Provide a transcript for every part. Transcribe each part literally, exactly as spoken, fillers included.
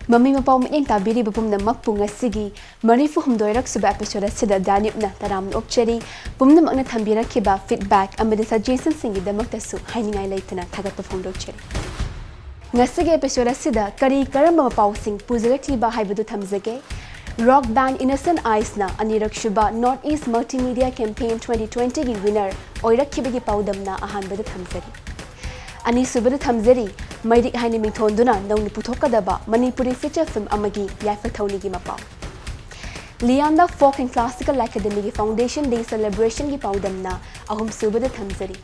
ꯃꯃꯤ ꯃꯄꯥꯎ ꯃꯤꯠꯌꯦꯡ ꯇꯥꯕꯤꯔꯤꯕ ꯄꯨꯝꯅꯃꯛꯄꯨ ꯉꯁꯤꯒꯤ ꯃꯔꯤꯐꯨ ꯍꯨꯝꯗꯣꯏꯔꯛ ꯁꯨꯕ episode ꯑꯁꯤꯗ ꯗꯥꯅꯤꯞꯅ ꯇꯔꯥꯝꯅ ꯑꯣꯛꯆꯔꯤ꯫ ꯄꯨꯝꯅꯃꯛꯅ ꯊꯝꯕꯤꯔꯛꯈꯤꯕ feedback ꯑꯃꯗꯤ suggestionꯁꯤꯡꯒꯤꯗꯃꯛꯇꯁꯨ ꯍꯥꯏꯅꯤꯡꯉꯥꯏ ꯂꯩꯇꯅ ꯊꯥꯒꯠꯄ ꯐꯣꯡꯗꯣꯛꯆꯔꯤ꯫ ꯉꯁꯤꯒꯤ episode ꯑꯁꯤꯗ ꯀꯔꯤ ꯀꯔꯝꯕ ꯃꯄꯥꯎꯁꯤꯡ ꯄꯨꯖꯔꯛꯂꯤꯕ ꯍꯥꯏꯕꯗꯨ ꯊꯝꯖꯒꯦ꯫ Rock band Innocent Iceꯅ ꯑꯅꯤꯔꯛꯁꯨꯕ North East Multimedia Campaign twenty twentyꯒꯤ winner ꯑꯣꯏꯔꯛꯈꯤꯕꯒꯤ ꯄꯥꯎꯗꯝꯅ ꯑꯍꯥꯟꯕꯗ ꯊꯝꯖꯔꯤ꯫ ꯑꯅꯤꯁꯨꯕꯗ ꯊꯝꯖꯔꯤ, ꯃꯩꯔꯤꯛ ꯍꯥꯏꯅ ꯃꯤꯡꯊꯣꯟꯗꯨꯅ ꯅꯧꯅ ꯄꯨꯊꯣꯛꯀꯗꯕ ꯃꯅꯤꯄꯨꯔꯤ feature film ꯑꯃꯒꯤ ꯌꯥꯏꯐ ꯊꯧꯅꯤꯒꯤ ꯃꯄꯥꯎ꯫ ꯂꯤꯌꯥꯟꯗ Folk and Classical Academyꯒꯤ Foundation Day celebrationꯒꯤ ꯄꯥꯎꯗꯝꯅ ꯑꯍꯨꯝꯁꯨꯕꯗ ꯊꯝꯖꯔꯤ꯫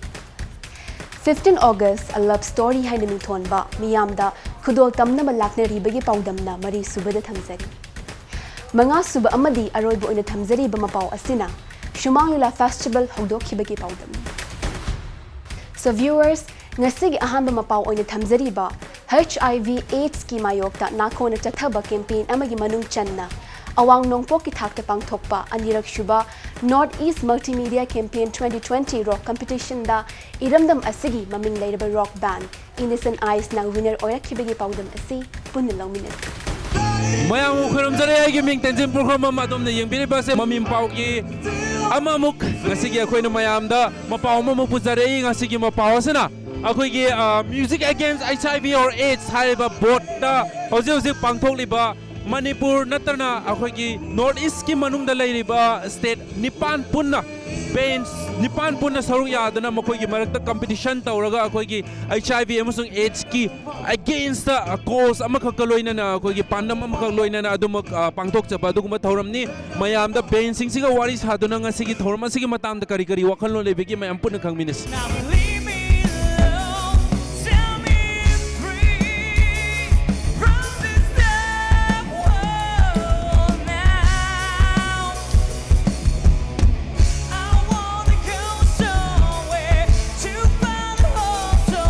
Fifteen August, A Love Story ꯍꯥꯏꯅ ꯃꯤꯡꯊꯣꯟꯕ ꯃꯤꯌꯥꯝꯗ ꯈꯨꯗꯣꯜ ꯇꯝꯅꯕ ꯂꯥꯛꯅꯔꯤꯕꯒꯤ ꯄꯥꯎꯗꯝꯅ ꯃꯔꯤꯁꯨꯕꯗ ꯊꯝꯖꯔꯤ꯫ ꯃꯉꯥꯁꯨꯕ ꯑꯃꯗꯤ ꯑꯔꯣꯏꯕ ꯑꯣꯏꯅ ꯊꯝꯖꯔꯤꯕ ꯃꯄꯥꯎ ꯑꯁꯤꯅ ꯁꯨꯃꯥꯡ ꯂꯤꯂꯥ festival ꯍꯧꯗꯣꯛꯈꯤꯕꯒꯤ ꯄꯥꯎꯗꯝꯅꯤ꯫ So viewers, ꯉꯁꯤꯒꯤ ꯑꯍꯥꯟꯕ ꯃꯄꯥꯎ ꯑꯣꯏꯅ ꯊꯝꯖꯔꯤꯕ HIV AIDSꯀꯤ ꯃꯥꯌꯣꯛꯇ ꯅꯥꯈꯣꯟꯅ ꯆꯠꯊꯕ campaign ꯑꯃꯒꯤ ꯃꯅꯨꯡ ꯆꯟꯅ ꯑꯋꯥꯡ ꯅꯣꯡꯄꯣꯛꯀꯤ ꯊꯥꯛꯇ ꯄꯥꯡꯊꯣꯛꯄ ꯑꯅꯤꯔꯛꯁꯨꯕ North East Multimedia Campaign twenty twenty Rock Competitionꯗ ꯏꯔꯝꯗꯝ ꯑꯁꯤꯒꯤ ꯃꯃꯤꯡ ꯂꯩꯔꯕ rock band Innocent Iceꯅ winner ꯑꯣꯏꯔꯛꯈꯤꯕꯒꯤ ꯄꯥꯎꯗꯝ ꯑꯁꯤ ꯄꯨꯟꯅ ꯂꯧꯃꯤꯟꯅꯁꯤ꯫ ꯃꯌꯥꯝꯕꯨ ꯈꯨꯔꯨꯝꯖꯔꯤ꯫ ꯑꯩꯒꯤ ꯃꯤꯡ ꯇꯦꯟꯖꯤꯟ ꯄꯨꯈ꯭ꯔꯝꯕꯝ꯫ ꯑꯗꯣꯝꯅ ꯌꯦꯡꯕꯤꯔꯤꯕ ꯑꯁꯤ ꯃꯃꯤ ꯃꯄꯥꯎꯒꯤ ꯑꯃꯃꯨꯛ ꯉꯁꯤꯒꯤ ꯑꯩꯈꯣꯏꯅ ꯃꯌꯥꯝꯗ ꯃꯄꯥꯎ ꯑꯃꯃꯨꯛ ꯄꯨꯖꯔꯛꯏ꯫ ꯉꯁꯤꯒꯤ ꯃꯄꯥꯎ ꯑꯁꯤꯅ ꯑꯩꯈꯣꯏꯒꯤ, ꯑ, Music Against HIV or AIDS ꯍꯥꯏꯔꯤꯕ boardꯇ ꯍꯧꯖꯤꯛ ꯍꯧꯖꯤꯛ ꯄꯥꯡꯊꯣꯛꯂꯤꯕ ꯃꯅꯤꯄꯨꯔ ꯅꯠꯇꯅ ꯑꯩꯈꯣꯏꯒꯤ North Eastꯀꯤ ꯃꯅꯨꯡꯗ ꯂꯩꯔꯤꯕ state ꯅꯤꯄꯥꯟ ꯄꯨꯟꯅ, bands ꯅꯤꯄꯥꯟ ꯄꯨꯟꯅ ꯁꯔꯨꯛ ꯌꯥꯗꯨꯅ ꯃꯈꯣꯏꯒꯤ ꯃꯔꯛꯇ competition ꯇꯧꯔꯒ ꯑꯩꯈꯣꯏꯒꯤ HIV ꯑꯃꯁꯨꯡ AIDSꯀꯤ againstꯇ cause ꯑꯃꯈꯛꯀ ꯂꯣꯏꯅꯅ, ꯑꯩꯈꯣꯏꯒꯤ ꯄꯥꯟꯗꯝ ꯑꯃꯈꯛ ꯂꯣꯏꯅꯅ ꯑꯗꯨꯃꯛ, ꯑ, ꯄꯥꯡꯊꯣꯛꯆꯕ ꯑꯗꯨꯒꯨꯝꯕ ꯊꯧꯔꯝꯅꯤ꯫ ꯃꯌꯥꯝꯗ bandꯁꯤꯡꯁꯤꯒ ꯋꯥꯔꯤ ꯁꯥꯗꯨꯅ ꯉꯁꯤꯒꯤ ꯊꯧꯔꯝ ꯑꯁꯤꯒꯤ ꯃꯇꯥꯡꯗ ꯀꯔꯤ ꯀꯔꯤ ꯋꯥꯈꯜꯂꯣꯟ ꯂꯩꯕꯒꯦ ꯃꯌꯥꯝ ꯄꯨꯟꯅ ꯈꯪꯃꯤꯟꯅꯁꯤ꯫ Now leave me alone, set me free from this dark world now. I wanna go somewhere to find a hope so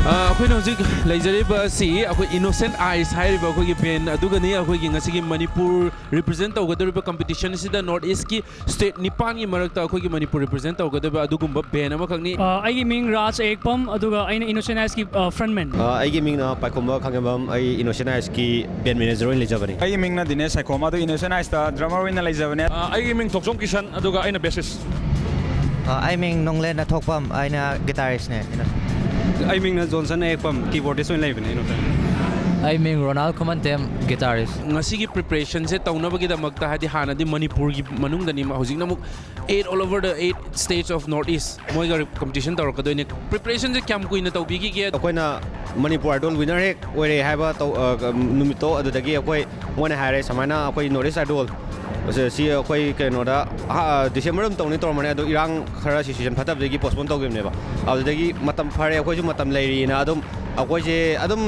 loud. ꯑ, ꯑꯩꯈꯣꯏꯅ ꯍꯧꯖꯤꯛ ꯂꯩꯖꯔꯤꯕ ꯑꯁꯤ ꯑꯩꯈꯣꯏ Innocent Eyes ꯍꯥꯏꯔꯤꯕ ꯑꯩꯈꯣꯏꯒꯤ ꯕꯦꯟ ꯑꯗꯨꯒꯅꯤ꯫ ꯑꯩꯈꯣꯏꯒꯤ ꯉꯁꯤꯒꯤ ꯃꯅꯤꯄꯨꯔ ꯔꯤꯄ꯭ꯔꯖꯦꯟ ꯇꯧꯒꯗꯧꯔꯤꯕ ꯀꯝꯄꯤꯇꯤꯁꯟ ꯑꯁꯤꯗ ꯅꯣꯔꯠ ꯏꯁꯀꯤ ꯁ꯭ꯇꯦꯠ ꯅꯤꯄꯥꯟꯒꯤ ꯃꯔꯛꯇ ꯑꯩꯈꯣꯏꯒꯤ ꯃꯅꯤꯄꯨꯔ ꯔꯤꯄ꯭ꯔꯖꯦꯟ ꯇꯧꯒꯗꯧꯔꯤꯕ ꯑꯗꯨꯒꯨꯝꯕ ꯕꯦꯟ ꯑꯃꯈꯛꯅꯤ꯫ ꯑ, ꯑꯩꯒꯤ ꯃꯤꯡ ꯔꯥꯖ ꯑꯦꯛꯄꯝ, ꯑꯗꯨꯒ ꯑꯩꯅ Innocent Eyes ꯀꯤ, ꯑ, ꯐ꯭ꯔꯟꯃꯦꯟ꯫ ꯑ, ꯑꯩꯒꯤ ꯃꯤꯡꯅ ꯄꯥꯏꯈꯣꯝꯕ ꯈꯥꯉꯦꯝꯕꯝ, ꯑꯩ Innocent Eyes ꯀꯤ ꯕꯦꯟ ꯃꯦꯅꯦꯖꯔ ꯑꯣꯏꯅ ꯂꯩꯖꯕꯅꯤ꯫ ꯑꯩꯒꯤ ꯃꯤꯡꯅ ꯗꯤꯅꯦꯁ ꯁꯥꯏꯈꯣꯝ, ꯑꯗꯨ Innocent Eyes ꯇ ꯗ꯭ꯔꯃꯔ ꯑꯣꯏꯅ ꯂꯩꯖꯕꯅꯦ꯫ ꯑ, ꯑꯩꯒꯤ ꯃꯤꯡ ꯊꯣꯛꯆꯣꯝ ꯀꯤꯁꯟ, ꯑꯗꯨꯒ ꯑꯩꯅ ꯕꯦꯁꯤꯁ꯫ ꯑ, ꯑꯩ ꯃꯤꯡ ꯅꯣꯡꯂꯦꯟꯅ ꯊꯣꯛꯄꯝ, ꯑꯩꯅ ꯒꯤꯇꯥꯔꯤꯁꯅꯦ꯫ ꯑꯩ ꯃꯤꯡꯅ ꯖꯣꯟꯁꯟ ꯑꯦꯛꯄꯝ, ꯀꯤꯕꯣꯔꯗꯤꯁ ꯑꯣꯏꯅ ꯂꯩꯕꯅꯦ ꯑꯩꯅ꯫ ꯑꯩ ꯃꯤꯡ ꯔꯣꯅꯥꯜ ꯈꯨꯃꯟꯊꯦꯝ, ꯒꯤꯇꯥꯔꯤꯁ꯫ ꯉꯁꯤꯒꯤ ꯄ꯭ꯔꯤꯄꯦꯔꯦꯁꯟꯁꯦ ꯇꯧꯅꯕꯒꯤꯗꯃꯛꯇ, ꯍꯥꯏꯗꯤ ꯍꯥꯟꯅꯗꯤ ꯃꯅꯤꯄꯨꯔꯒꯤ ꯃꯅꯨꯡꯗꯅꯤ, ꯍꯧꯖꯤꯛꯅ ꯑꯃꯨꯛ eight all over the eight states of North East ꯃꯣꯏꯒ ꯀꯝꯄꯤꯇꯤꯁꯟ ꯇꯧꯔꯛꯀꯗꯣꯏꯅꯦ꯫ ꯄ꯭ꯔꯤꯄꯦꯔꯦꯁꯟꯁꯦ ꯀꯌꯥꯝ ꯀꯨꯏꯅ ꯇꯧꯕꯤꯈꯤꯒꯦ? ꯑꯩꯈꯣꯏꯅ ꯃꯅꯤꯄꯨꯔ ꯑꯥꯏꯗꯣꯜ ꯋꯤꯅꯔ ꯍꯦꯛ ꯑꯣꯏꯔꯦ ꯍꯥꯏꯕ ꯇꯧ-, ꯑ, ꯅꯨꯃꯤꯠꯇꯣ, ꯑꯗꯨꯗꯒꯤ ꯑꯩꯈꯣꯏ, ꯃꯣꯏꯅ ꯍꯥꯏꯔꯦ ꯁꯨꯃꯥꯏꯅ ꯑꯩꯈꯣꯏ ꯅꯣꯔꯠ ꯏꯁ ꯑꯥꯏꯗꯣꯜ ꯁꯤ ꯑꯩꯈꯣꯏ ꯀꯩꯅꯣꯗ, ꯑꯍ-, ꯗꯤꯁꯦꯝꯕꯔ ꯑꯗꯨꯝ ꯇꯧꯅꯤ ꯇꯧꯔꯝꯕꯅꯦ, ꯑꯗꯣ ꯏꯔꯥꯡ ꯈꯔ ꯁꯤꯆꯨꯋꯦꯁꯟ ꯐꯠꯇꯕꯗꯒꯤ ꯄꯣꯁꯄꯣꯟ ꯇꯧꯈꯤꯕꯅꯦꯕ꯫ ꯑꯗꯨꯗꯒꯤ ꯃꯇꯝ ꯐꯔꯦ, ꯑꯩꯈꯣꯏꯁꯨ ꯃꯇꯝ ꯂꯩꯔꯤꯅ ꯑꯗꯨꯝ ꯑꯩꯈꯣꯏꯁꯦ ꯑꯗꯨꯝ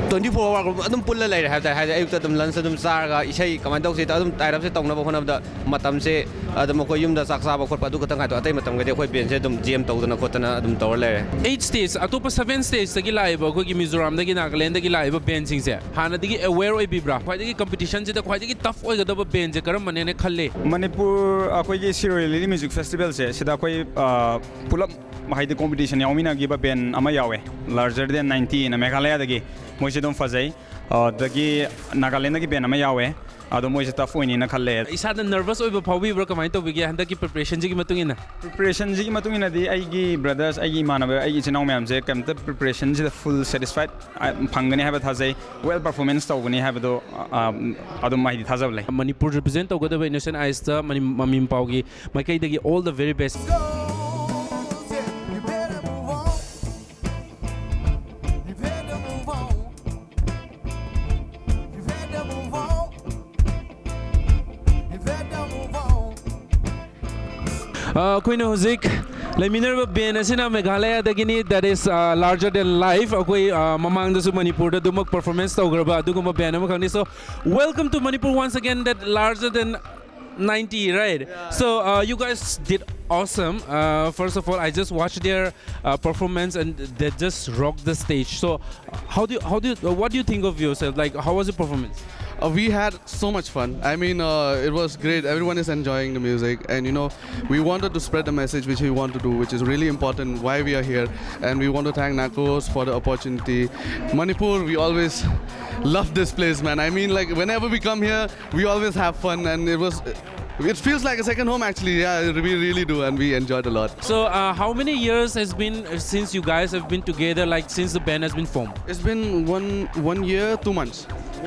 twenty four hour ꯑꯗꯨꯝ ꯄꯨꯜꯂ ꯂꯩꯔꯦ ꯍꯥꯏꯕ ꯇꯥꯔꯦ꯫ ꯍꯥꯏꯗꯤ ꯑꯌꯨꯛꯇ ꯑꯗꯨꯝ ꯂꯟꯁ ꯑꯗꯨꯝ ꯆꯥꯔꯒ ꯏꯁꯩ ꯀꯃꯥꯏꯅ ꯇꯧꯁꯤ ꯑꯗꯨꯝ ꯇꯥꯏꯔꯞꯁꯦ ꯇꯧꯅꯕ ꯍꯣꯠꯅꯕꯗ ꯃꯇꯝꯁꯦ ꯑꯗꯨꯝ ꯑꯩꯈꯣꯏ ꯌꯨꯝꯗ ꯆꯥꯛ ꯆꯥꯕ ꯈꯣꯠꯄ ꯑꯗꯨ ꯈꯛꯇ ꯉꯥꯏꯗꯣ, ꯑꯇꯩ ꯃꯇꯝꯒꯗꯤ ꯑꯩꯈꯣꯏ ꯕꯦꯟꯁꯦ ꯑꯗꯨꯝ ꯖꯦꯝ ꯇꯧꯗꯅ ꯈꯣꯠꯇꯅ ꯑꯗꯨꯝ ꯇꯧꯔ ꯂꯩꯔꯦ꯫ Eight states, ꯑꯇꯣꯞꯄ seven states ꯇꯒꯤ ꯂꯥꯛꯏꯕ ꯑꯩꯈꯣꯏꯒꯤ ꯃꯤꯖꯣꯔꯥꯝꯗꯒꯤ, ꯅꯥꯒꯥꯂꯦꯟꯗꯒꯤ ꯂꯥꯛꯏꯕ ꯕꯦꯟꯁꯤꯡꯁꯦ ꯍꯥꯟꯅꯗꯒꯤ ꯑꯦꯋꯦꯌꯔ ꯑꯣꯏꯕꯤꯕ꯭ꯔꯥ? ꯈ꯭ꯋꯥꯏꯗꯒꯤ ꯀꯝꯄꯤꯇꯤꯁꯟꯁꯤꯗ ꯈ꯭ꯋꯥꯏꯗꯒꯤ ꯇꯐ ꯑꯣꯏꯒꯗꯕ ꯕꯦꯟꯁꯦ ꯀꯔꯝꯕꯅꯦꯅ ꯈꯜꯂꯤ? ꯃꯅꯤꯄꯨꯔ ꯑꯩꯈꯣꯏꯒꯤ ꯁꯤꯔꯣꯏ ꯂꯤꯂꯤ ꯃ꯭ꯌꯨꯖꯤꯛ ꯐꯦꯁꯇꯤꯚꯦꯜꯁꯦ, ꯁꯤꯗ ꯑꯩꯈꯣꯏ, ꯑ, ꯄꯨꯂꯞ ꯍꯥꯏꯗꯤ ꯀꯣꯝꯄꯤꯇꯤꯁꯟ ꯌꯥꯎꯃꯤꯟꯅꯈꯤꯕ ꯕꯦꯟ ꯑꯃ ꯌꯥꯎꯋꯦ, Larger Than ninety ꯑꯅ, ꯃꯦꯘꯥꯂꯌꯥꯗꯒꯤ꯫ ꯃꯣꯏꯁꯦ ꯑꯗꯨꯝ ꯐꯖꯩ꯫ ꯑꯗꯒꯤ ꯅꯥꯒꯥꯂꯦꯟꯗꯒꯤ ꯕꯦꯟ ꯑꯃ ꯌꯥꯎꯋꯦ, ꯑꯗꯣ ꯃꯣꯏꯁꯦ ꯇꯐ ꯑꯣꯏꯅꯤꯅ ꯈꯜꯂꯦ꯫ ꯏꯁꯥꯗ ꯅꯔꯚꯁ ꯑꯣꯏꯕ ꯐꯥꯎꯕꯤꯕ꯭ꯔꯥ? ꯀꯃꯥꯏꯅ ꯇꯧꯕꯤꯒꯦ ꯍꯟꯗꯛꯀꯤ ꯄ꯭ꯔꯤꯄꯦꯔꯦꯁꯟꯁꯤꯒꯤ ꯃꯇꯨꯡ ꯏꯟꯅ? ꯄ꯭ꯔꯤꯄꯦꯔꯦꯁꯟꯁꯤꯒꯤ ꯃꯇꯨꯡ ꯏꯟꯅꯗꯤ ꯑꯩꯒꯤ ꯕ꯭ꯔꯗꯔꯁ, ꯑꯩꯒꯤ ꯏꯃꯥꯟꯅꯕ, ꯑꯩꯒꯤ ꯏꯆꯤꯟ ꯏꯅꯥꯎ ꯃꯌꯥꯝꯁꯦ ꯀꯩꯝꯇ ꯄ꯭ꯔꯤꯄꯦꯔꯦꯁꯟꯁꯤꯗ ꯐꯨꯜ ꯁꯦꯇꯤꯁꯐꯥꯏꯠ ꯐꯪꯒꯅꯤ ꯍꯥꯏꯕ ꯊꯥꯖꯩ꯫ ꯋꯦꯜ ꯄꯔꯐꯣꯔꯃꯦꯟꯁ ꯇꯧꯒꯅꯤ ꯍꯥꯏꯕꯗꯣ, ꯑ, ꯑꯗꯨꯝ ꯍꯥꯏꯗꯤ ꯊꯥꯖꯕ ꯂꯩ꯫ ꯃꯅꯤꯄꯨꯔ ꯔꯤꯄ꯭ꯔꯖꯦꯟ ꯇꯧꯒꯗꯕ Innocent Eyes ꯇ ꯃꯅꯤ-, ꯃꯃꯤ ꯃꯄꯥꯎꯒꯤ ꯃꯥꯏꯀꯩꯗꯒꯤ all the very best꯫ ꯑ, ꯑꯩꯈꯣꯏꯅ ꯍꯧꯖꯤꯛ ꯂꯩꯃꯤꯟꯅꯔꯤꯕ ꯕꯦꯟ ꯑꯁꯤꯅ ꯃꯦꯘꯥꯂꯌꯥꯗꯒꯤꯅꯤ, that is, ꯑ, Larger Than Life꯫ ꯑꯩꯈꯣꯏ, ꯑ, ꯃꯃꯥꯡꯗꯁꯨ ꯃꯅꯤꯄꯨꯔꯗ ꯑꯗꯨꯃꯛ ꯄꯔꯐꯣꯔꯃꯦꯟꯁ ꯇꯧꯈ꯭ꯔꯕ ꯑꯗꯨꯒꯨꯝꯕ ꯕꯦꯟ ꯑꯃꯈꯛꯅꯤ꯫ So, welcome to Manipur once again, that Larger Than ninety, right? So uh, you guys did awesome. Uh, first of all, I just watched their uh, performance and they just rocked the stage. So uh, how do you, how do you, uh, what do you think of yourself? Like, how was the performance? Uh, we had so much fun. I mean, uh, it was great. Everyone is enjoying the music, and you know, we wanted to spread the message which we want to do, which is really important, why we are here, and we want to thank Nakos for the opportunity. Manipur, we always love this place, man. I mean, like, whenever we come here, we always have fun, and it was. It feels like a second home, actually. Yeah, we really do, and we enjoyed a lot. So, uh, how many years has been uh, since you guys have been together? Like since the band has been formed? It's been one one year, two months.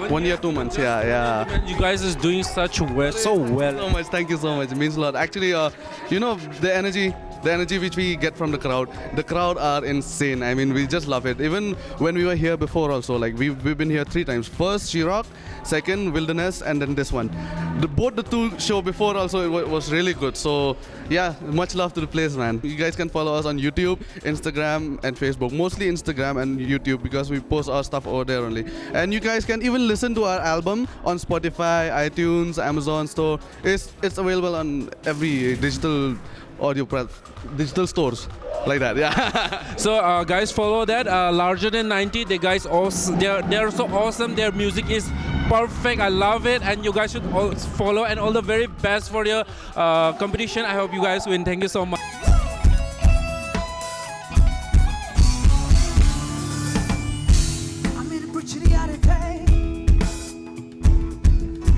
One year, two months. Yeah, yeah. And you guys is doing such well, so well. So much. Thank you so much. It means a lot. Actually, uh, you know, the energy, the energy which we get from the crowd, the crowd are insane. I mean, we just love it. Even when we were here before, also, like, we've, we've been here three times. First, Shirok, second, Wilderness, and then this one. The, both the two show before also, it wa- was really good. So yeah, much love to the place, man. You guys can follow us on YouTube, Instagram, and Facebook. Mostly Instagram and YouTube, because we post our stuff over there only. And you guys can even listen to our album on Spotify, iTunes, Amazon Store. It's it's available on every digital audio plat- digital stores, like that. Yeah. So uh, guys, follow that. Uh, Larger Than ninety. The guys, awesome. They're they're so awesome. Their music is perfect. I love it, and you guys should all follow. And all the very best for your uh, competition. I hope you guys win. Thank you so much. I made a bridge to the other day.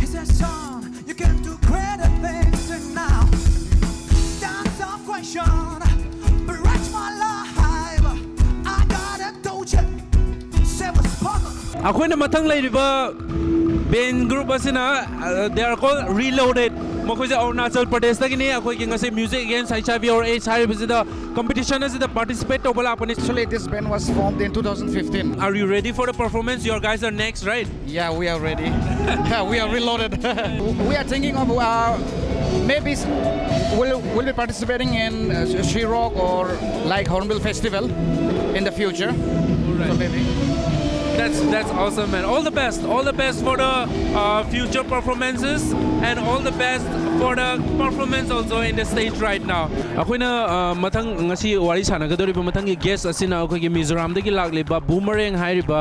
He said, "Son, you can do greater things than now." That's a question. But right my life, I got a doja. Seven sparkle. ꯑꯩꯈꯣꯏꯅ ꯃꯊꯪ ꯂꯩꯔꯤꯕ ꯕꯦꯟ group ꯑꯁꯤꯅ, they are called Reloaded. ꯃꯈꯣꯏꯁꯦ ꯑꯔꯨꯅꯥꯆꯜ ꯄ꯭ꯔꯗꯦꯁꯇꯒꯤꯅꯤ꯫ ꯑꯩꯈꯣꯏꯒꯤ ꯉꯁꯤ Music Against H I V or AIDS ꯍꯥꯏꯔꯤꯕꯁꯤꯗ competition ꯑꯁꯤꯗ participate ꯇꯧꯕ ꯂꯥꯛꯄꯅꯤ꯫ Actually, this band was formed in two thousand fifteen. Are you ready for the performance? You guys are next, right? Yeah, we are ready. Yeah, we are reloaded. We are thinking of uh, maybe s- we'll, we'll be participating in uh, Shirok or like Hornbill Festival in the future. So maybe. That's that's awesome, man. All the best. All the best for the uh, future performances, and all the best for the performance also in the stage right now. ꯑꯩꯈꯣꯏꯅ ꯑ, ꯃꯊꯪ ꯉꯁꯤ ꯋꯥꯔꯤ ꯁꯥꯟꯅꯒꯗꯧꯔꯤꯕ ꯃꯊꯪꯒꯤ gas ꯑꯁꯤꯅ ꯑꯩꯈꯣꯏꯒꯤ ꯃꯤꯖꯣꯔꯥꯝꯗꯒꯤ ꯂꯥꯛꯂꯤꯕ ꯕꯨꯃꯔꯦꯡ ꯍꯥꯏꯔꯤꯕ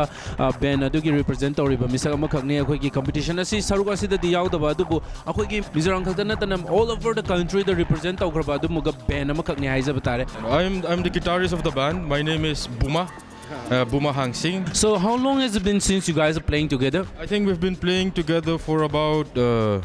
ꯕꯦꯟ ꯑꯗꯨꯒꯤ ꯔꯤꯄ꯭ꯔꯖꯦꯟ ꯇꯧꯔꯤꯕ ꯃꯤꯁꯛ ꯑꯃꯈꯛꯅꯤ꯫ ꯑꯩꯈꯣꯏꯒꯤ ꯀꯝꯄꯤꯇꯤꯁꯟ ꯑꯁꯤ ꯁꯔꯨꯛ ꯑꯁꯤꯗꯗꯤ ꯌꯥꯎꯗꯕ, ꯑꯗꯨꯕꯨ ꯑꯩꯈꯣꯏꯒꯤ ꯃꯤꯖꯣꯔꯥꯝ ꯈꯛꯇ ꯅꯠꯇꯅ all over the country ꯗ ꯔꯤꯄ꯭ꯔꯖꯦꯟ ꯇꯧꯈ꯭ꯔꯕ ꯑꯗꯨꯝꯕꯒ ꯕꯦꯟ ꯑꯃꯈꯛꯅꯤ ꯍꯥꯏꯖꯕ ꯇꯥꯔꯦ꯫ I'm, I'm the guitarist of the band. My name is Buma, uh, Buma Hangsing. So how long has it been since you guys are playing together? I think we've been playing together for about uh,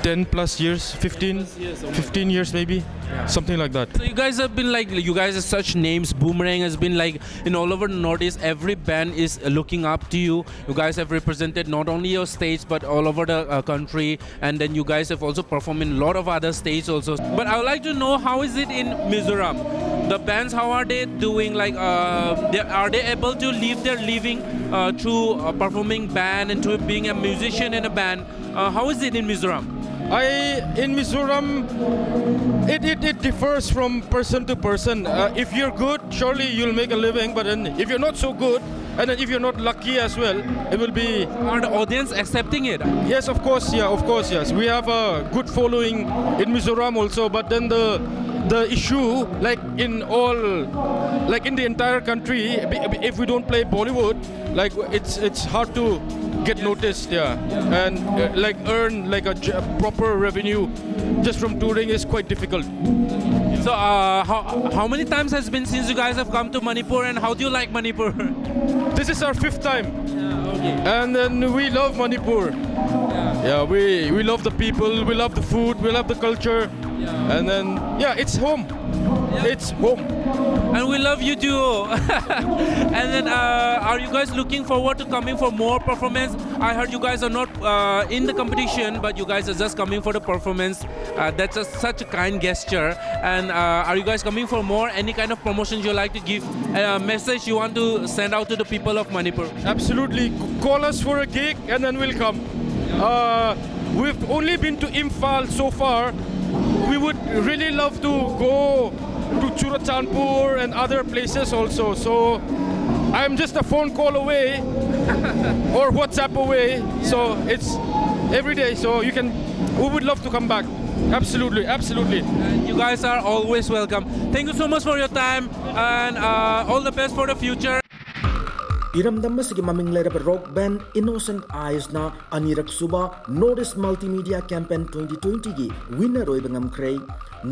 ten plus years, fifteen, fifteen years maybe, something like that. So you guys have been like, you guys are such names. Boomerang has been like in all over the Northeast. Every band is looking up to you. You guys have represented not only your states but all over the uh, country, and then you guys have also performed in a lot of other states also. But I would like to know, how is it in Mizoram? The bands, how are they doing? Like, uh, they, are they able to live their living uh, through uh, performing band and through being a musician in a band? Uh, how is it in Mizoram? I in Mizoram, it, it, it differs from person to person. Uh, if you're good, surely you'll make a living. But then if you're not so good, and then if you're not lucky as well, it will be. Are the audience accepting it? Yes, of course, yeah, of course, yes. We have a good following in Mizoram also, but then the the issue, like in all, like in the entire country, if we don't play Bollywood, like it's it's hard to get noticed, yeah, and uh, like earn like a j- proper revenue just from touring is quite difficult. So, uh, how, how many times has been since you guys have come to Manipur, and how do you like Manipur? This is our fifth time, and then we love Manipur. Yeah, we we love the people, we love the food, we love the culture, and then yeah, it's home. It's home. And we love you too. And then, uh, are you guys looking forward to coming for more performance? I heard you guys are not uh, in the competition, but you guys are just coming for the performance. Uh, that's a, such a kind gesture. And uh, are you guys coming for more? Any kind of promotions you like to give? A message you want to send out to the people of Manipur? Absolutely. C- call us for a gig and then we'll come. Uh, we've only been to Imphal so far. We would really love to go to Churachandpur and other places also. So I'm just a phone call away or WhatsApp away. So it's every day. So you can, we would love to come back. Absolutely, absolutely. And you guys are always welcome. Thank you so much for your time and uh, all the best for the future. ꯏꯔꯝꯗꯝ ꯑꯁꯤꯒꯤ ꯃꯃꯤꯡ ꯂꯩꯔꯕ rock ꯕꯦꯟ ꯏꯅꯣꯁꯦꯟꯠ ꯑꯥꯏꯁꯅ ꯑꯅꯤꯔꯛ ꯁꯨꯕ North East multimedia campaign twenty ꯇ꯭ꯋꯦꯟꯇꯤꯒꯤ winner ꯑꯣꯏꯕ ꯉꯝꯈ꯭ꯔꯦ꯫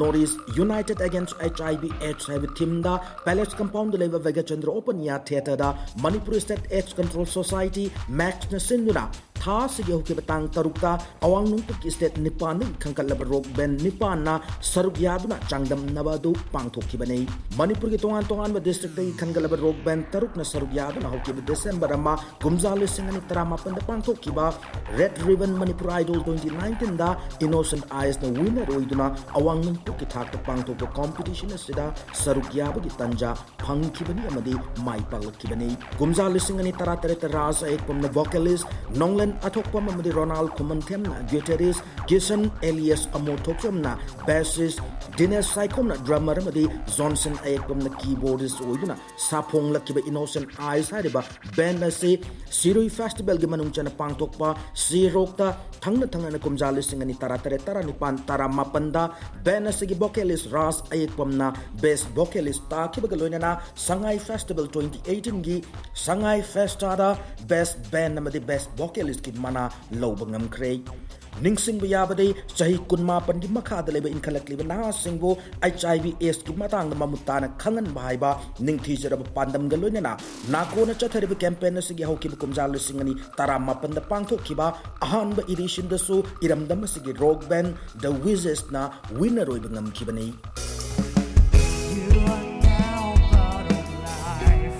North East united against H I V AIDS ꯍꯥꯏꯕ ꯊꯤꯝꯗ ꯄꯦꯂꯦꯁ ꯀꯝꯄꯥꯎꯟꯗ ꯂꯩꯕ ꯚꯦꯒꯥꯆꯟꯗ꯭ꯔ ꯑꯣꯄꯟ ꯏꯌꯥꯔ ꯊꯤꯌꯦꯇꯔꯗ Manipur state AIDS control society, ꯃꯦꯛꯁꯅ ꯁꯤꯟꯗꯨꯅ ꯊꯥ ꯑꯁꯤꯒꯤ ꯍꯧꯈꯤꯕ ꯇꯥꯡ ꯇꯔꯨꯛꯇ ꯑꯋꯥꯡ ꯅꯣꯡꯄꯣꯛꯀꯤ ꯁ꯭ꯇꯦꯠ ꯅꯤꯄꯥꯟꯗꯒꯤ ꯈꯟꯒꯠꯂꯕ ꯔꯣꯛ ꯕꯦꯟ ꯅꯤꯄꯥꯟꯅ ꯁꯔꯨꯛ ꯌꯥꯗꯨꯅ ꯆꯥꯡꯗꯝꯅꯕ ꯑꯗꯨ ꯄꯥꯡꯊꯣꯛꯈꯤꯕꯅꯤ꯫ ꯃꯅꯤꯄꯨꯔꯒꯤ ꯇꯣꯉꯥꯟ ꯇꯣꯉꯥꯟꯕ ꯗꯤꯁꯇ꯭ꯔꯤꯛꯇꯒꯤ ꯈꯟꯒꯠꯂꯕ ꯔꯣꯛ ꯕꯦꯟ ꯇꯔꯨꯛꯅ ꯁꯔꯨꯛ ꯌꯥꯗꯨꯅ ꯍꯧꯈꯤꯕ ꯗꯤꯁꯦꯝꯕꯔ ꯑꯃ, ꯀꯨꯝꯖꯥ ꯂꯤꯁꯤꯡ ꯑꯅꯤ ꯇꯔꯥꯃꯥꯄꯟꯗ ꯄꯥꯡꯊꯣꯛꯈꯤꯕ red ribbon Manipur idol twenty ꯅꯥꯏꯟꯇꯤꯟꯗ ꯏꯅꯣꯁꯦꯟꯠ ꯑꯥꯏꯁꯅ ꯋꯤꯟꯅꯔ ꯑꯣꯏꯗꯨꯅ ꯑꯋꯥꯡ ꯅꯣꯡꯄꯣꯛꯀꯤ ꯊꯥꯛꯇ ꯄꯥꯡꯊꯣꯛꯄ ꯀꯣꯝꯄꯤꯇꯤꯁꯟ ꯑꯁꯤꯗ ꯁꯔꯨꯛ ꯌꯥꯕꯒꯤ ꯇꯟꯖꯥ ꯐꯪꯈꯤꯕꯅꯤ ꯑꯃꯗꯤ ꯃꯥꯏ ꯄꯥꯛꯂꯛꯈꯤꯕꯅꯤ꯫ ꯀꯨꯝꯖꯥ ꯂꯤꯁꯤꯡ ꯑꯅꯤ ꯇꯔꯥꯇꯔꯦꯠꯇ ꯔꯥꯖ ꯑꯌꯦꯛꯄꯝꯅ ꯚꯣꯀꯦꯂꯤꯁ, ꯅꯣꯡꯂꯦꯟ ꯑꯊꯣꯛꯄꯝ ꯑꯃꯗꯤ ꯔꯣꯅꯥꯜ ꯈꯨꯃꯟꯊꯦꯝꯅ ꯒꯤꯇꯥꯔꯤꯁ, ꯀꯤꯁꯟ ꯑꯦꯂꯤꯌꯥꯁ ꯑꯃꯣ ꯊꯣꯛꯆꯣꯝꯅ ꯕꯦꯁꯤꯁ, ꯗꯤꯅꯦꯁ ꯁꯥꯏꯈꯣꯝꯅ ꯗ꯭ꯔꯃꯔ ꯑꯃꯗꯤ ꯖꯣꯟꯁꯟ ꯑꯌꯦꯛꯄꯝꯅ ꯀꯤꯕꯣꯔꯗꯤꯁ ꯑꯣꯏꯗꯨꯅ ꯁꯥꯐꯣꯡꯂꯛꯈꯤꯕ ꯏꯅꯣꯁꯦꯟꯠ ꯑꯥꯏꯁ ꯍꯥꯏꯔꯤꯕ ꯕꯦꯟ ꯑꯁꯤ ꯁꯤꯔꯨꯏ ꯐꯦꯁꯇꯤꯚꯦꯜꯒꯤ ꯃꯅꯨꯡ ꯆꯟꯅ ꯄꯥꯡꯊꯣꯛꯄ ꯁꯤ ꯔꯣꯛꯇ ꯊꯪꯅ ꯊꯪꯅꯅ ꯀꯨꯝꯖꯥ ꯂꯤꯁꯤꯡ ꯑꯅꯤ ꯇꯔꯥꯇꯔꯦꯠ, ꯇꯔꯥꯅꯤꯄꯥꯟ, ꯇꯔꯥꯃꯥꯄꯟꯗ ꯕꯦꯟ ꯑꯁꯤꯒꯤ ꯚꯣꯀꯦꯂꯤꯁ ꯔꯥꯖ ꯑꯌꯦꯛꯄꯝꯅ ꯕꯦꯁ ꯚꯣꯀꯦꯂꯤꯁ ꯇꯥꯈꯤꯕꯒ ꯂꯣꯏꯅꯅ ꯁꯉꯥꯏ ꯐꯦꯁꯇꯤꯚꯦꯜ ꯇ꯭ꯋꯦꯟꯇꯤ ꯑꯩꯠꯇꯤꯟꯒꯤ ꯁꯉꯥꯏ ꯐꯦꯁꯇꯥꯗ ꯕꯦꯁ ꯕꯦꯟ ꯑꯃꯗꯤ ꯕꯦꯁ ꯚꯣꯀꯦꯂꯤꯁꯀꯤ ꯃꯅꯥ ꯂꯧꯕ ꯉꯝꯈ꯭ꯔꯦ꯫ ꯅꯤꯡꯁꯤꯡꯕ ꯌꯥꯕꯗꯤ ꯆꯍꯤ ꯀꯨꯟꯃꯥꯄꯟꯒꯤ ꯃꯈꯥꯗ ꯂꯩꯕ ꯏꯟꯈꯠꯂꯛꯂꯤꯕ ꯅꯍꯥꯁꯤꯡꯕꯨ ꯑꯩꯆ ꯑꯥꯏ ꯚꯤ ꯑꯦꯗꯁꯀꯤ ꯃꯇꯥꯡꯗ ꯃꯃꯨꯠ ꯇꯥꯅ ꯈꯪꯍꯟꯕ ꯍꯥꯏꯕ ꯅꯤꯡꯊꯤꯖꯔꯕ ꯄꯥꯟꯗꯝꯒ ꯂꯣꯏꯅꯅ ꯅꯥꯀꯣꯅ ꯆꯠꯊꯔꯤꯕ ꯀꯦꯝꯄꯦꯟ ꯑꯁꯤꯒꯤ ꯍꯧꯈꯤꯕ ꯀꯨꯝꯖꯥ ꯂꯤꯁꯤꯡ ꯑꯅꯤ ꯇꯔꯥꯃꯥꯄꯟꯗ ꯄꯥꯡꯊꯣꯛꯈꯤꯕ ꯑꯍꯥꯟꯕ ꯏꯗꯤꯁꯟꯗꯁꯨ ꯏꯔꯝꯗꯝ ꯑꯁꯤꯒꯤ ꯔꯣꯛ ꯕꯦꯟ ꯗ ꯋꯤꯖꯦꯁꯅ ꯋꯤꯟꯅꯔ ꯑꯣꯏꯕ ꯉꯝꯈꯤꯕꯅꯤ꯫ You are now part of life.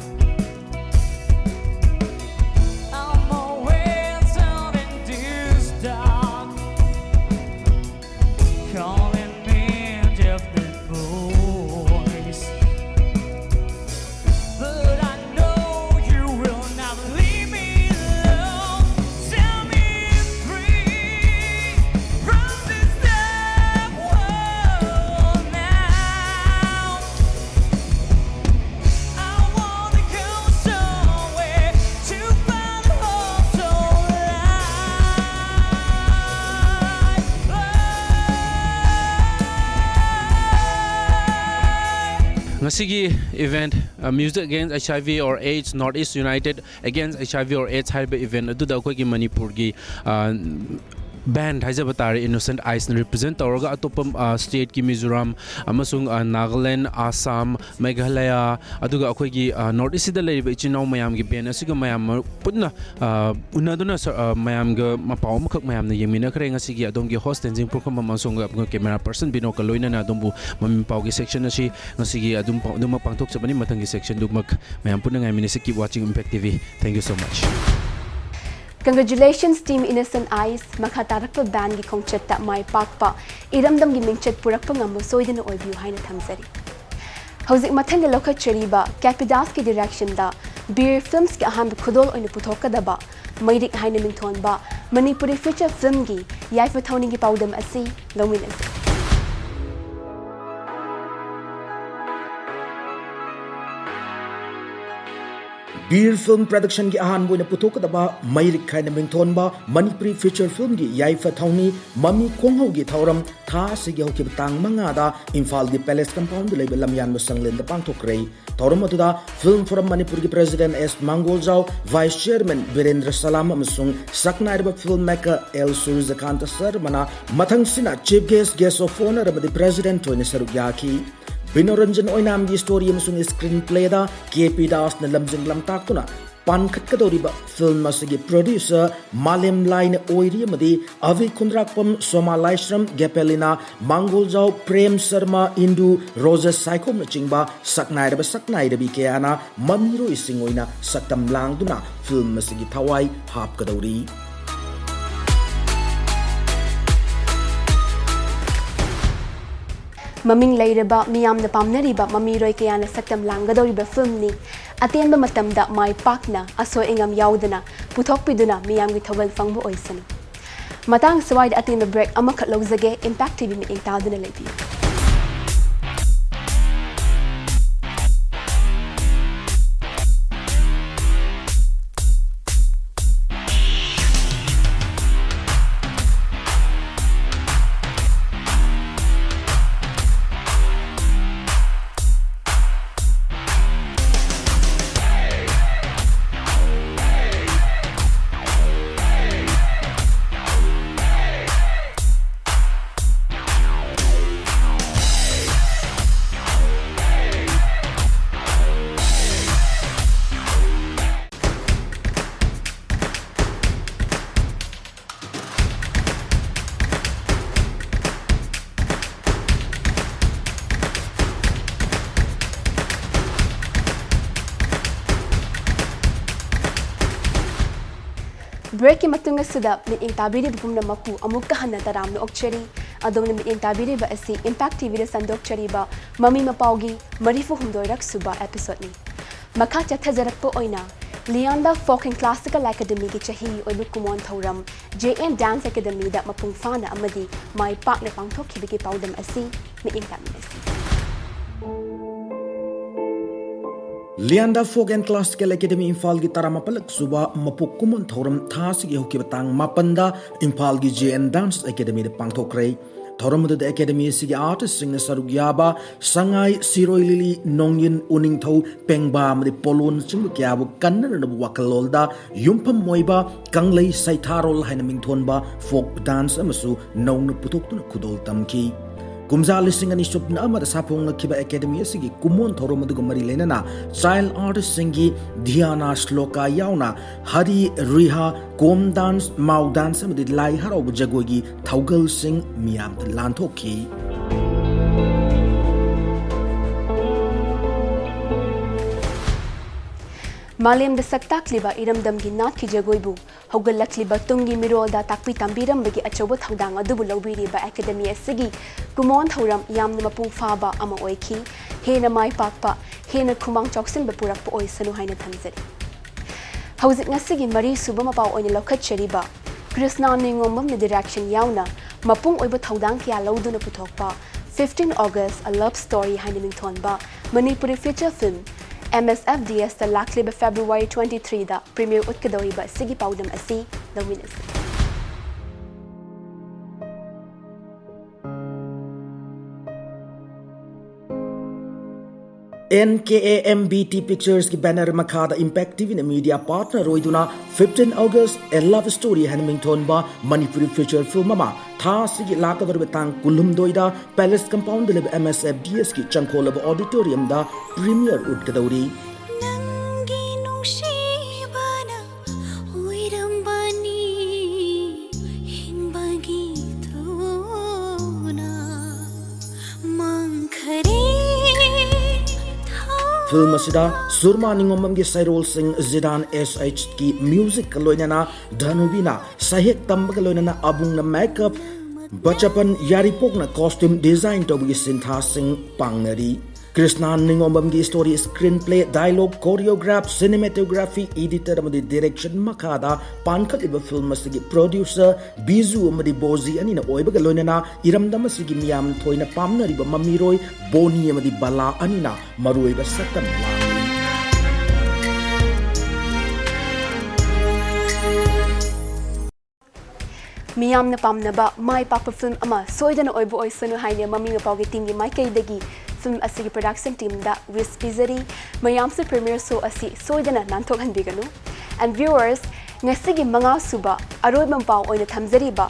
I'm always out in this dark, calling me just a voice. But I know you will not leave me alone. Set me free from this dark world now. ꯃꯁꯤꯒꯤ event, Music Against H I V or AIDS, North East United Against H I V or AIDS ꯍꯥꯏꯔꯤꯕ event ꯑꯗꯨꯗ ꯑꯩꯈꯣꯏꯒꯤ ꯃꯅꯤꯄꯨꯔꯒꯤ ꯕꯦꯟ ꯍꯥꯏꯖꯕ ꯇꯥꯔꯦ, ꯏꯅꯣꯁꯦꯟꯠ ꯑꯥꯏꯁꯅ represent ꯇꯧꯔꯒ ꯑꯇꯣꯞꯄ stateꯀꯤ, ꯃꯤꯖꯣꯔꯥꯝ ꯑꯃꯁꯨꯡ ꯅꯥꯒꯥꯂꯦꯟ, ꯑꯁꯥꯝ, ꯃꯦꯘꯥꯂꯌꯥ, ꯑꯗꯨꯒ ꯑꯩꯈꯣꯏꯒꯤ North Eastꯁꯤꯗ ꯂꯩꯔꯤꯕ ꯏꯆꯤꯟ ꯏꯅꯥꯎ ꯃꯌꯥꯝꯒꯤ ꯕꯦꯟ ꯑꯁꯤꯒ ꯃꯌꯥꯝ ꯄꯨꯟꯅ ꯎꯅꯗꯨꯅ ꯃꯌꯥꯝꯒ ꯃꯄꯥꯎ ꯑꯃꯈꯛ ꯃꯌꯥꯝꯅ ꯌꯦꯡꯃꯤꯟꯅꯈ꯭ꯔꯦ꯫ ꯉꯁꯤꯒꯤ ꯑꯗꯣꯝꯒꯤ host ꯇꯦꯟꯖꯤꯡ ꯄꯨꯈ꯭ꯔꯝꯕꯝ ꯑꯃꯁꯨꯡ camera person ꯕꯤꯅꯣꯗꯀ ꯂꯣꯏꯅꯅ ꯑꯗꯣꯝꯕꯨ ꯃꯃꯤ ꯃꯄꯥꯎꯒꯤ section ꯑꯁꯤ ꯉꯁꯤꯒꯤ ꯑꯗꯨꯝ ꯑꯗꯨꯃꯛ ꯄꯥꯡꯊꯣꯛꯆꯕꯅꯤ꯫ ꯃꯊꯪꯒꯤ sectionꯗꯨꯃꯛ ꯃꯌꯥꯝ ꯄꯨꯟꯅ ꯉꯥꯏꯃꯤꯟꯅꯁꯤ꯫ Keep watching Impact T V. Thank you so much. Congratulations Team Innocent Eyes, ꯃꯈꯥ ꯇꯥꯔꯛꯄ ꯕꯦꯟꯒꯤ ꯈꯣꯡꯆꯠꯇ ꯃꯥꯏ ꯄꯥꯛꯄ, ꯏꯔꯝꯗꯝꯒꯤ ꯃꯤꯡꯆꯠ ꯄꯨꯔꯛꯄ ꯉꯝꯕ ꯁꯣꯏꯗꯅ ꯑꯣꯏꯕꯤꯌꯨ ꯍꯥꯏꯅ ꯊꯝꯖꯔꯤ꯫ ꯍꯧꯖꯤꯛ ꯃꯊꯪꯗ ꯂꯧꯈꯠꯆꯔꯤꯕ ꯀꯦꯄꯤꯗꯥꯁꯀꯤ directionꯗ ꯕꯤꯔ Filmsꯀꯤ ꯑꯍꯥꯟꯕ ꯈꯨꯗꯣꯜ ꯑꯣꯏꯅ ꯄꯨꯊꯣꯛꯀꯗꯕ ꯃꯩꯔꯤꯛ ꯍꯥꯏꯅ ꯃꯤꯡꯊꯣꯟꯕ ꯃꯅꯤꯄꯨꯔꯤ feature filmꯒꯤ ꯌꯥꯏꯐ ꯊꯧꯅꯤꯒꯤ ꯄꯥꯎꯗꯝ ꯑꯁꯤ ꯂꯧꯃꯤꯟꯅꯁꯤ꯫ ꯕꯤꯔ Film Productionꯒꯤ ꯑꯍꯥꯟꯕ ꯑꯣꯏꯅ ꯄꯨꯊꯣꯛꯀꯗꯕ ꯃꯩꯔꯤꯛ ꯍꯥꯏꯅ ꯃꯤꯡꯊꯣꯟꯕ ꯃꯅꯤꯄꯨꯔꯤ feature filmꯒꯤ ꯌꯥꯏꯐ ꯊꯧꯅꯤ ꯃꯃꯤ ꯈꯣꯡꯍꯧꯒꯤ ꯊꯧꯔꯝ ꯊꯥ ꯑꯁꯤꯒꯤ ꯍꯧꯈꯤꯕ ꯇꯥꯡ ꯃꯉꯥꯗ ꯏꯝꯐꯥꯜꯒꯤ Palace Compoundꯗ ꯂꯩꯕ ꯂꯝꯌꯥꯟꯕ ꯁꯪꯂꯦꯟꯗ ꯄꯥꯡꯊꯣꯛꯈ꯭ꯔꯦ꯫ ꯊꯧꯔꯝ ꯑꯗꯨꯗ Film Forum ꯃꯅꯤꯄꯨꯔꯒꯤ President ꯑꯦꯁ ꯃꯥꯡꯒꯣꯜꯖꯥꯎ, Vice Chairman ꯕꯤꯔꯦꯟꯗ꯭ꯔ ꯁꯂꯥꯝ ꯑꯃꯁꯨꯡ ꯁꯛꯅꯥꯏꯔꯕ film maker ꯑꯦꯜ ꯁꯨꯔꯖꯀꯥꯟꯇ ꯁꯔꯃꯅ ꯃꯊꯪꯁꯤꯅ Chief Guest, Guest of Honour ꯑꯃꯗꯤ President ꯑꯣꯏꯅ ꯁꯔꯨꯛ ꯌꯥꯈꯤ꯫ ꯕꯤꯅꯣꯔꯟꯖꯟ ꯑꯣꯏꯅꯥꯝꯒꯤ story ꯑꯃꯁꯨꯡ screenplayꯗ ꯀꯦ ꯄꯤ ꯗꯥꯁꯅ ꯂꯝꯖꯤꯡ ꯂꯝꯇꯥꯛꯇꯨꯅ ꯄꯥꯟꯈꯠꯀꯗꯧꯔꯤꯕ film ꯑꯁꯤꯒꯤ producer ꯃꯥꯂꯦꯝ ꯂꯥꯏꯅ ꯑꯣꯏꯔꯤ ꯑꯃꯗꯤ ꯑꯚꯤ ꯈꯨꯟꯗ꯭ꯔꯥꯛꯄꯝ, ꯁꯣꯃꯥ ꯂꯥꯏꯁ꯭ꯔꯝ, ꯒꯦꯄꯦꯂꯤꯅꯥ, ꯃꯥꯡꯒꯣꯜꯖꯥꯎ, ꯄ꯭ꯔꯦꯝ ꯁꯔꯃ, ꯏꯟꯗꯨ, ꯔꯣꯖꯦꯁ ꯁꯥꯏꯈꯣꯝꯅꯆꯤꯡꯕ ꯁꯛꯅꯥꯏꯔꯕ ꯁꯛꯅꯥꯏꯔꯕꯤ ꯀꯌꯥꯅ ꯃꯃꯤꯔꯣꯏꯁꯤꯡ ꯑꯣꯏꯅ ꯁꯛꯇꯝ ꯂꯥꯡꯗꯨꯅ film ꯑꯁꯤꯒꯤ ꯊꯋꯥꯏ ꯍꯥꯞꯀꯗꯧꯔꯤ꯫ ꯃꯃꯤꯡ ꯂꯩꯔꯕ, ꯃꯤꯌꯥꯝꯅ ꯄꯥꯝꯅꯔꯤꯕ ꯃꯃꯤꯔꯣꯏ ꯀꯌꯥꯅ ꯁꯛꯇꯝ ꯂꯥꯡꯒꯗꯧꯔꯤꯕ filmꯅꯤ꯫ ꯑꯇꯦꯟꯕ ꯃꯇꯝꯗ ꯃꯥꯏ ꯄꯥꯛꯅ, ꯑꯁꯣꯏ ꯑꯉꯥꯝ ꯌꯥꯎꯗꯅ ꯄꯨꯊꯣꯛꯄꯤꯗꯨꯅ ꯃꯤꯌꯥꯝꯒꯤ ꯊꯧꯒꯜ ꯐꯪꯕ ꯑꯣꯏꯁꯅꯨ꯫ ꯃꯇꯥꯡ ꯁ꯭ꯋꯥꯏꯗ ꯑꯇꯦꯟꯕ break ꯑꯃꯈꯛ ꯂꯧꯖꯒꯦ꯫ Impact T V ꯃꯤꯠꯌꯦꯡ ꯇꯥꯗꯨꯅ ꯂꯩꯕꯤꯌꯨ꯫ Breakꯀꯤ ꯃꯇꯨꯡ ꯑꯁꯤꯗ ꯃꯤꯠꯌꯦꯡ ꯇꯥꯕꯤꯔꯤꯕ ꯄꯨꯝꯅꯃꯛꯄꯨ ꯑꯃꯨꯛꯀ ꯍꯟꯅ ꯇꯔꯥꯝꯅ ꯑꯣꯛꯆꯔꯤ꯫ ꯑꯗꯣꯝꯅ ꯃꯤꯠꯌꯦꯡ ꯇꯥꯕꯤꯔꯤꯕ ꯑꯁꯤ Impact TVꯗ ꯁꯟꯗꯣꯛꯆꯔꯤꯕ ꯃꯃꯤ ꯃꯄꯥꯎꯒꯤ ꯃꯔꯤꯐꯨ ꯍꯨꯝꯗꯣꯏꯔꯛ ꯁꯨꯕ episodeꯅꯤ꯫ ꯃꯈꯥ ꯆꯠꯊꯖꯔꯛꯄ ꯑꯣꯏꯅ Leander Folk and Classical Academyꯒꯤ ꯆꯍꯤ ꯑꯣꯏꯕ ꯀꯨꯃꯣꯟ ꯊꯧꯔꯝ J N Dance Academyꯗ ꯃꯄꯨꯡ ꯐꯥꯅ ꯑꯃꯗꯤ ꯃꯥꯏ ꯄꯥꯛꯅ ꯄꯥꯡꯊꯣꯛꯈꯤꯕꯒꯤ ꯄꯥꯎꯗꯝ ꯑꯁꯤ ꯃꯤꯠꯌꯦꯡ ꯇꯥꯃꯤꯟꯅꯁꯤ꯫ Leander Folk and Classical Academy ꯏꯝꯐꯥꯜꯒꯤ ꯇꯔꯥꯃꯥꯄꯜꯂꯛ ꯁꯨꯕ ꯃꯄꯣꯛ ꯀꯨꯝꯑꯣꯟ ꯊꯧꯔꯝ ꯊꯥ ꯑꯁꯤꯒꯤ ꯍꯧꯈꯤꯕ ꯇꯥꯡ ꯃꯥꯄꯟꯗ ꯏꯝꯐꯥꯜꯒꯤ J N Dance Academyꯗ ꯄꯥꯡꯊꯣꯛꯈ꯭ꯔꯦ꯫ ꯊꯧꯔꯝ ꯑꯗꯨꯗ Academy ꯑꯁꯤꯒꯤ artistꯁꯤꯡꯅ ꯁꯔꯨꯛ ꯌꯥꯕ ꯁꯉꯥꯏ, ꯁꯤꯔꯣꯏ ꯂꯤꯂꯤ, ꯅꯣꯡꯏꯟ, ꯎꯅꯤꯡꯊꯧ, ꯄꯦꯡꯕꯥ ꯑꯃꯗꯤ ꯄꯣꯂꯣꯟꯅꯆꯤꯡꯕ ꯀꯌꯥꯕꯨ ꯀꯟꯅꯅꯕ ꯋꯥꯈꯜꯂꯣꯟꯗ ꯌꯨꯝꯐꯝ ꯑꯣꯏꯕ ꯀꯪꯂꯩ ꯁꯩꯊꯥꯔꯣꯜ ꯍꯥꯏꯅ ꯃꯤꯡꯊꯣꯟꯕ folk dance ꯑꯃꯁꯨ ꯅꯧꯅ ꯄꯨꯊꯣꯛꯇꯨꯅ ꯈꯨꯗꯣꯜ ꯇꯝꯈꯤ꯫ ꯀꯨꯝꯖꯥ ꯂꯤꯁꯤꯡ ꯑꯅꯤ ꯁꯨꯞꯅ ꯑꯃꯗ ꯁꯥꯐꯣꯡꯂꯛꯈꯤꯕ Academy ꯑꯁꯤꯒꯤ ꯀꯨꯃꯣꯟ ꯊꯧꯔꯝ ꯑꯗꯨꯒ ꯃꯔꯤ ꯂꯩꯅꯅ child artistꯁꯤꯡꯒꯤ ꯙ꯭ꯌꯥꯅ ꯁ꯭ꯂꯣꯀꯥ ꯌꯥꯎꯅ ꯍꯔꯤ, ꯔꯤꯍꯥ, ꯀꯣꯝ dance, ꯃꯥꯎ dance ꯑꯃꯗꯤ ꯂꯥꯏ ꯍꯔꯥꯎꯕ ꯖꯒꯣꯏꯒꯤ ꯊꯧꯒꯜꯁꯤꯡ ꯃꯤꯌꯥꯝꯗ ꯂꯥꯟꯊꯣꯛꯈꯤ꯫ ꯃꯥꯂꯦꯝꯗ ꯁꯛ ꯇꯥꯛꯂꯤꯕ ꯏꯔꯝꯗꯝꯒꯤ ꯅꯥꯠꯀꯤ ꯖꯒꯣꯏꯕꯨ ꯍꯧꯒꯠꯂꯛꯂꯤꯕ ꯇꯨꯡꯒꯤ ꯃꯤꯔꯣꯜꯗ ꯇꯥꯛꯄꯤ ꯇꯝꯕꯤꯔꯝꯕꯒꯤ ꯑꯆꯧꯕ ꯊꯧꯗꯥꯡ ꯑꯗꯨꯕꯨ ꯂꯧꯕꯤꯔꯤꯕ Academy ꯑꯁꯤꯒꯤ ꯀꯨꯃꯣꯟ ꯊꯧꯔꯝ ꯌꯥꯝꯅ ꯃꯄꯨꯡ ꯐꯥꯕ ꯑꯃ ꯑꯣꯏꯈꯤ꯫ ꯍꯦꯟꯅ ꯃꯥꯏ ꯄꯥꯛꯄ, ꯍꯦꯟꯅ ꯈꯨꯃꯥꯡ ꯆꯥꯎꯁꯤꯟꯕ ꯄꯨꯔꯛꯄ ꯑꯣꯏꯁꯅꯨ ꯍꯥꯏꯅ ꯊꯝꯖꯔꯤ꯫ ꯍꯧꯖꯤꯛ ꯉꯁꯤꯒꯤ ꯃꯔꯤ ꯁꯨꯕ ꯃꯄꯥꯎ ꯑꯣꯏꯅ ꯂꯧꯈꯠꯆꯔꯤꯕ ꯀ꯭ꯔꯤꯁꯅꯥ ꯅꯤꯉꯣꯝꯕꯝꯅ direction ꯌꯥꯎꯅ ꯃꯄꯨꯡ ꯑꯣꯏꯕ ꯊꯧꯗꯥꯡ ꯀꯌꯥ ꯂꯧꯗꯨꯅ ꯄꯨꯊꯣꯛꯄ Fifteen August A Love Story ꯍꯥꯏꯅ ꯃꯤꯡꯊꯣꯟꯕ Manipuri feature film M S F D Sꯇ ꯂꯥꯛꯂꯤꯕ February twenty threeꯗ premiere ꯎꯠꯀꯗꯧꯔꯤꯕ ꯑꯁꯤꯒꯤ ꯄꯥꯎꯗꯝ ꯑꯁꯤ ꯂꯧꯃꯤꯟꯅꯁꯤ꯫ N K A M B T Picturesꯀꯤ banner ꯃꯈꯥꯗ Impact TVꯅ media partner ꯑꯣꯏꯗꯨꯅ Fifteen August A Love Story ꯍꯥꯏꯅ ꯃꯤꯡꯊꯣꯟꯕ ꯃꯅꯤꯄꯨꯔꯤ feature film ꯑꯃ ꯊꯥ ꯑꯁꯤꯒꯤ ꯂꯥꯛꯀꯗꯧꯔꯤꯕ ꯇꯥꯡ ꯀꯨꯟꯍꯨꯝꯗꯣꯏꯗ Palace Compoundꯗ ꯂꯩꯕ M S F D Sꯀꯤ ꯆꯪꯈꯣꯜꯂꯕ auditoriumꯗ premiere ꯎꯠꯀꯗꯧꯔꯤ꯫ ꯅꯪꯒꯤ ꯅꯨꯡꯁꯤꯕꯅ ꯑꯣꯏꯔꯝꯕꯅꯤ ꯍꯤꯡꯕꯒꯤ ꯊꯧꯅ ꯃꯥꯡꯈꯔꯦ ꯊꯧꯅ꯫ Film ꯑꯁꯤꯗ ꯁꯨꯔꯃꯥ ꯅꯤꯉꯣꯝꯕꯝꯒꯤ ꯁꯩꯔꯣꯜꯁꯤꯡ ꯖꯤꯗꯥꯟ ꯑꯦꯁ ꯑꯩꯆꯀꯤ ꯃ꯭ꯌꯨꯖꯤꯛꯀ ꯂꯣꯏꯅꯅ ꯙꯅꯨꯕꯤꯅ ꯁꯍꯦꯛ ꯇꯝꯕꯒ ꯂꯣꯏꯅꯅ ꯑꯕꯨꯡꯅ ꯃꯦꯀꯞ, ꯕꯆꯄꯟ ꯌꯥꯔꯤꯄꯣꯛꯅ ꯀꯣꯁꯇ꯭ꯌꯨꯝ ꯗꯤꯖꯥꯏꯟ ꯇꯧꯕꯒꯤ ꯁꯤꯟꯊꯥꯁꯤꯡ ꯄꯥꯡꯅꯔꯤ꯫ ꯀ꯭ꯔꯤꯁꯅꯥꯟ ꯅꯤꯉꯣꯝꯕꯝꯒꯤ story, screenplay, dialogue, choreograph, cinematography, editor ꯑꯃꯗꯤ ꯗꯤꯔꯦꯛꯁꯟ ꯃꯈꯥꯗ ꯄꯥꯟꯈꯠꯂꯤꯕ ꯐꯤꯜꯝ ꯑꯁꯤꯒꯤ ꯄ꯭ꯔꯣꯗ꯭ꯌꯨꯁꯔ ꯕꯤꯖꯨ ꯑꯃꯗꯤ ꯕꯣꯖꯤ ꯑꯅꯤꯅ ꯑꯣꯏꯕꯒ ꯂꯣꯏꯅꯅ ꯏꯔꯝꯗꯝ ꯑꯁꯤꯒꯤ ꯃꯤꯌꯥꯝ ꯊꯣꯏꯅ ꯄꯥꯝꯅꯔꯤꯕ ꯃꯃꯤꯔꯣꯏ ꯕꯣꯅꯤ ꯑꯃꯗꯤ ꯕꯂꯥ ꯑꯅꯤꯅ ꯃꯔꯨꯑꯣꯏꯕ ꯁꯛꯇꯝ ꯂꯥꯡꯂꯤ꯫ ꯃꯤꯌꯥꯝꯅ ꯄꯥꯝꯅꯕ ꯃꯥꯏ ꯄꯥꯛꯄ ꯐꯤꯜꯝ ꯑꯃ ꯁꯣꯏꯗꯅ ꯑꯣꯏꯕ ꯑꯣꯏꯁꯅꯨ ꯍꯥꯏꯅ ꯃꯃꯤ ꯃꯄꯥꯎꯒꯤ ꯇꯤꯝꯒꯤ ꯃꯥꯏꯀꯩꯗꯒꯤ ꯐꯤꯜꯝ ꯑꯁꯤꯒꯤ ꯄ꯭ꯔꯗꯛꯁꯟ ꯇꯤꯝꯗ ꯋꯤꯁ ꯄꯤꯖꯔꯤ꯫ ꯃꯌꯥꯝꯁꯨ ꯄ꯭ꯔꯤꯃꯤꯌꯔ ꯁꯣ ꯑꯁꯤ ꯁꯣꯏꯗꯅ ꯅꯥꯟꯊꯣꯛꯍꯟꯕꯤꯒꯅꯨ꯫ And viewers, ꯉꯁꯤꯒꯤ ꯃꯉꯥ ꯁꯨꯕ ꯑꯔꯣꯏꯕ ꯃꯄꯥꯎ ꯑꯣꯏꯅ ꯊꯝꯖꯔꯤꯕ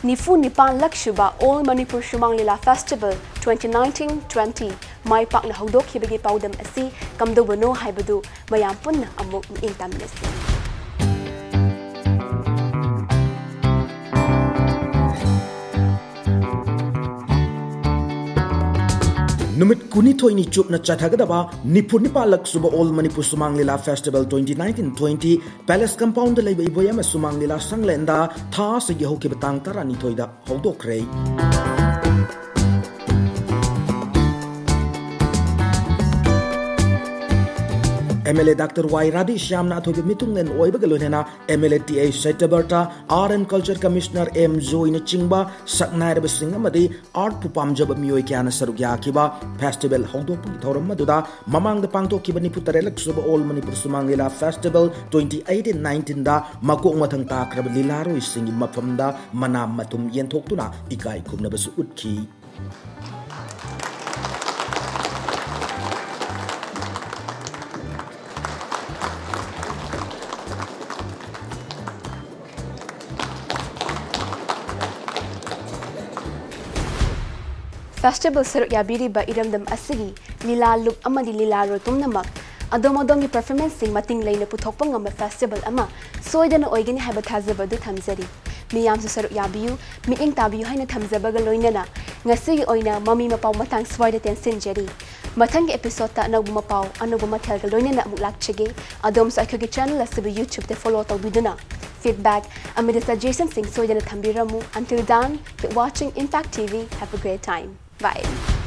ꯅꯤꯐꯨ ꯅꯤꯄꯥꯟ ꯂꯛ ꯁꯨꯕ All Manipur Sumang Lila Festival twenty nineteen twenty ꯃꯥꯏ ꯄꯥꯛꯅ ꯍꯧꯗꯣꯛꯈꯤꯕꯒꯤ ꯄꯥꯎꯗꯝ ꯑꯁꯤ ꯀꯝꯗꯧꯕꯅꯣ ꯍꯥꯏꯕꯗꯨ ꯃꯌꯥꯝ ꯄꯨꯟꯅ ꯑꯃꯨꯛ ꯃꯤꯠꯌꯦꯡ ꯇꯥꯃꯤꯟꯅꯁꯤ꯫ ꯅꯨꯃꯤꯠ ꯀꯨꯟꯅꯤꯊꯣꯏꯅꯤ ꯆꯨꯞꯅ ꯆꯠꯊꯒꯗꯕ ꯅꯤꯐꯨ ꯅꯤꯄꯥꯜꯂꯛ ꯁꯨꯕ All Manipur Sumang Lila Festival twenty nineteen twenty Palace Compound ꯗ ꯂꯩꯕ ꯏꯕꯣꯌꯥꯏꯃ ꯁꯨꯃꯥꯡ ꯂꯤꯂꯥ ꯁꯪꯂꯦꯟꯗ ꯊꯥ ꯑꯁꯤꯒꯤ ꯍꯧꯈꯤꯕ ꯇꯥꯡ ꯇꯔꯥꯅꯤꯊꯣꯏꯗ ꯍꯧꯗꯣꯛꯈ꯭ꯔꯦ꯫ M L A doctor Y ꯔꯥꯙꯦꯁ꯭ꯌꯥꯝꯅ ꯑꯊꯣꯏꯕ ꯃꯤꯊꯨꯡꯂꯦꯟ ꯑꯣꯏꯕꯒ ꯂꯣꯏꯅꯅ M L A T H Satyabrata, art and culture commissioner M ꯖꯣꯏꯅꯆꯤꯡꯕ ꯁꯛꯅꯥꯏꯔꯕꯁꯤꯡ ꯑꯃꯗꯤ ꯑꯥꯔꯠꯄꯨ ꯄꯥꯝꯖꯕ ꯃꯤꯑꯣꯏ ꯀꯌꯥꯅ ꯁꯔꯨꯛ ꯌꯥꯈꯤꯕ ꯐꯦꯁꯇꯤꯚꯦꯜ ꯍꯧꯗꯣꯛꯄꯒꯤ ꯊꯧꯔꯝ ꯑꯗꯨꯗ ꯃꯃꯥꯡꯗ ꯄꯥꯡꯊꯣꯛꯈꯤꯕ ꯅꯤꯐꯨ ꯇꯔꯦꯠꯂꯛ ꯁꯨꯕ All Manipur Sumang Lila Festival twenty eighteen nineteen ꯗ ꯃꯀꯣꯛ ꯃꯊꯪ ꯇꯥꯈ꯭ꯔꯕ ꯂꯤꯂꯥꯔꯣꯏꯁꯤꯡꯒꯤ ꯃꯐꯝꯗ ꯃꯅꯥ ꯃꯊꯨꯝ ꯌꯦꯟꯊꯣꯛꯇꯨꯅ ꯏꯀꯥꯏ ꯈꯨꯝꯅꯕꯁꯨ ꯎꯠꯈꯤ꯫ ꯐꯦꯁꯇꯤꯚꯦꯜ ꯁꯔꯨꯛ ꯌꯥꯕꯤꯔꯤꯕ ꯏꯔꯝꯗꯝ ꯑꯁꯤꯒꯤ ꯂꯤꯂꯥ ꯂꯨꯞ ꯑꯃꯗꯤ ꯂꯤꯂꯥꯔꯣꯏ ꯄꯨꯝꯅꯃꯛ ꯑꯗꯣꯝ ꯑꯗꯣꯝꯒꯤ performanceꯁꯤꯡ ꯃꯇꯤꯡ ꯂꯩꯅ ꯄꯨꯊꯣꯛꯄ ꯉꯝꯕ festival ꯑꯃ ꯁꯣꯏꯗꯅ ꯑꯣꯏꯒꯅꯤ ꯍꯥꯏꯕ ꯊꯥꯖꯕ ꯑꯗꯨ ꯊꯝꯖꯔꯤ꯫ ꯃꯤꯌꯥꯝꯁꯨ ꯁꯔꯨꯛ ꯌꯥꯕꯤꯌꯨ, ꯃꯤꯠꯌꯦꯡ ꯇꯥꯕꯤꯌꯨ ꯍꯥꯏꯅ ꯊꯝꯖꯕꯒ ꯂꯣꯏꯅꯅ ꯉꯁꯤꯒꯤ ꯑꯣꯏꯅ ꯃꯃꯤ ꯃꯄꯥꯎ ꯃꯇꯥꯡ ꯁ꯭ꯋꯥꯏꯗ ꯇꯦꯟꯁꯤꯟꯖꯔꯤ꯫ ꯃꯊꯪꯒꯤ episodeꯇ ꯑꯅꯧꯕ ꯃꯄꯥꯎ, ꯑꯅꯧꯕ ꯃꯊꯦꯜꯒ ꯂꯣꯏꯅꯅ ꯑꯃꯨꯛ ꯂꯥꯛꯆꯒꯦ꯫ ꯑꯗꯣꯝꯁꯨ ꯑꯩꯈꯣꯏꯒꯤ channel ꯑꯁꯤꯕꯨ YouTubeꯇ follow ꯇꯧꯕꯤꯗꯨꯅ feedback ꯑꯃꯗꯤ suggestionꯁꯤꯡ ꯁꯣꯏꯗꯅ ꯊꯝꯕꯤꯔꯝꯃꯨ꯫ Until then, keep watching Impact T V. Have a great time. Bye.